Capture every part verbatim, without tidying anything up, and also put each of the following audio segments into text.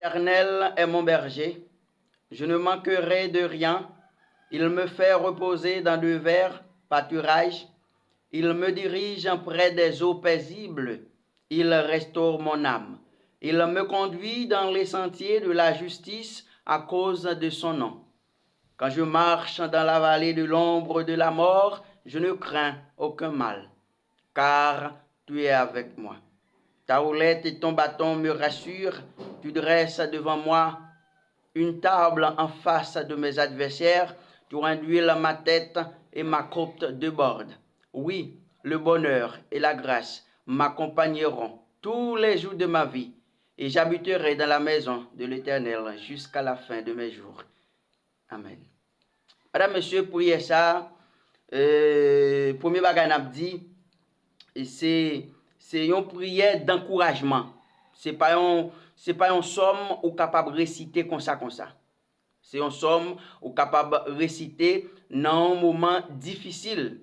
L'Éternel est mon berger, je ne manquerai de rien. Il me fait reposer dans de verts pâturages. Il me dirige près des eaux paisibles. Il restaure mon âme. Il me conduit dans les sentiers de la justice à cause de son nom. Quand je marche dans la vallée de l'ombre de la mort, je ne crains aucun mal, car tu es avec moi. Ta houlette et ton bâton me rassurent. Tu dresses devant moi une table en face de mes adversaires. Tu enduis ma tête et ma coupe déborde. Oui, le bonheur et la grâce m'accompagneront tous les jours de ma vie, et j'habiterai dans la maison de l'Éternel jusqu'à la fin de mes jours. Amen. Medam, mesye, priyè sa, euh, premye bagay n ap di, se, se yon priyè dankourajman. Se pa yon, se pa yon sòm ou kapab resite konsa konsa. Se yon sòm ou kapab resite nan yon moman difisil.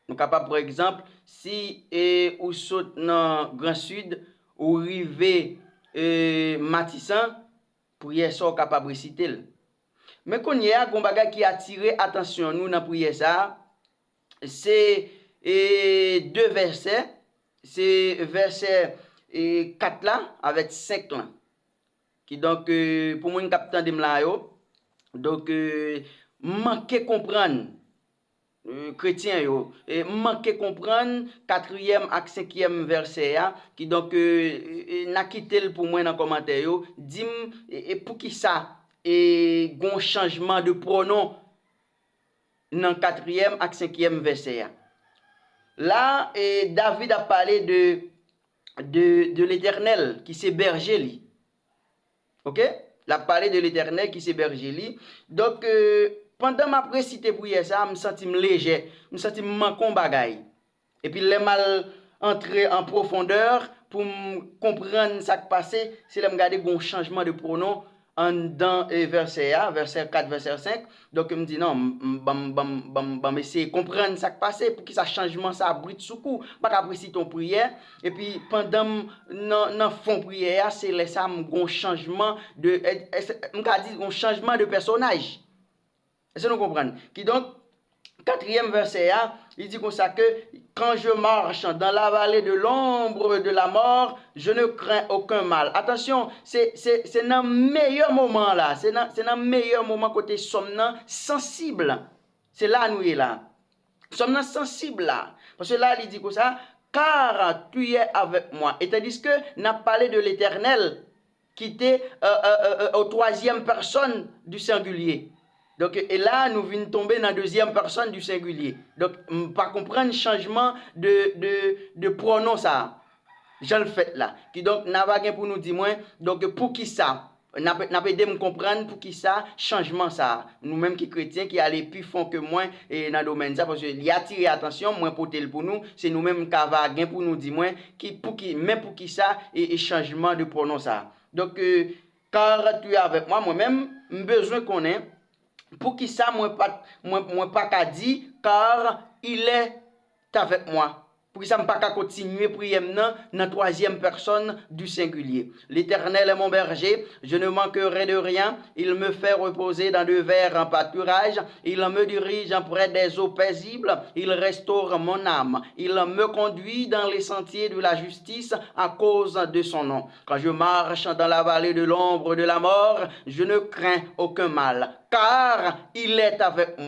Nou kapab, pa egzanp, si e, ou sot nan Gran Sid, ou rive e, Matisan, priyè sa ou kapab resite l. Men kounye a, gon bagay ki atire atansyon nou nan priyè sa a, se e, de vèsè, se vèsè e, kat la avèk senk lan. Kidonk, e, pou moun k ap tande m la yo, donk, e, m manke konprann, e, kretyen yo, e, m manke konprann katriyèm ak senkyèm vèsè a, kidonk, e, e, e, n a kite l pou mwen nan kòmantè yo, di m, e, e, poukisa, e, gon chanjman de pwonon nan katriyèm ak senkyèm vèsè a. La, e, David ap pale de, de, de Letènèl ki se bèje li. Oke? L ap pale de Letènèl ki se bèje li. Donk, e, pandan m ap resite priyè sa a, m santi m lejè, m santi m manke yon bagay. Epi lè m al antre an pwofondè pou m konprann sa k pase, se lè m gade gen yon chanjman de pwonon anndan, e, vèsè a, vèsè kat, vèsè senk. Donk, m di, non, m, m, ban m, ban m, ban m, ban m eseye konprann sa k pase, poukisa chanjman sa a britsoukou. M pa ka resite yon priyè, epi pandan m nan, nan fon priyè a, se lè sa a m gen yon chanjman de, e, e, m ka di yon chanjman de pèsonaj. Èske nou konprann? Kidonk, katriyèm vèsè a, li di konsa ke, quand je marche dans la vallée de l'ombre de la mort, je ne crains aucun mal. Atansyon, se, se, se nan meyè moman an la, se nan, se nan meyè moman kote sòm nan sansib. Se la nou ye la. Sòm nan sansib la. Paske la, li di konsa, car tu es avec moi. E tandiske n ap pale de Letènèl, ki te, euh, euh, euh, euh, au troisième personne du singulier. Donk, e la, nou vin tonbe nan deuxième personne du singulier. Donk, m pa konprann chanjman de, de, de pwonon sa a, jan l fèt la. Kidonk, n a va gen pou nou di mwen, donk, poukisa, n ap, n ap ede m konprann poukisa chanjman sa a. Nou menm ki kretyen, ki ale pi fon ke mwen, e nan domèn sa, paske li atire atansyon, mwen pote l pou nou, se nou menm k ava gen pou nou di mwen, ki, pouki, men poukisa, e, e chanjman de pwonon sa a. Donk, e, car tu es avec moi, mwen menm, m bezwen konnen poukisa mwen pa, mwen, mwen pa ka di, car il est avec moi. Poukisa m pa ka kontinye priyè m nan nan troisième personne du singulier? L'Éternel est mon berger, je ne manquerai de rien. Il me fait reposer dans de verts pâturages. Il me dirige près des eaux paisibles. Il restaure mon âme. Il me conduit dans les sentiers de la justice à cause de son nom. Quand je marche dans la vallée de l'ombre de la mort, je ne crains aucun mal, car il est avec moi.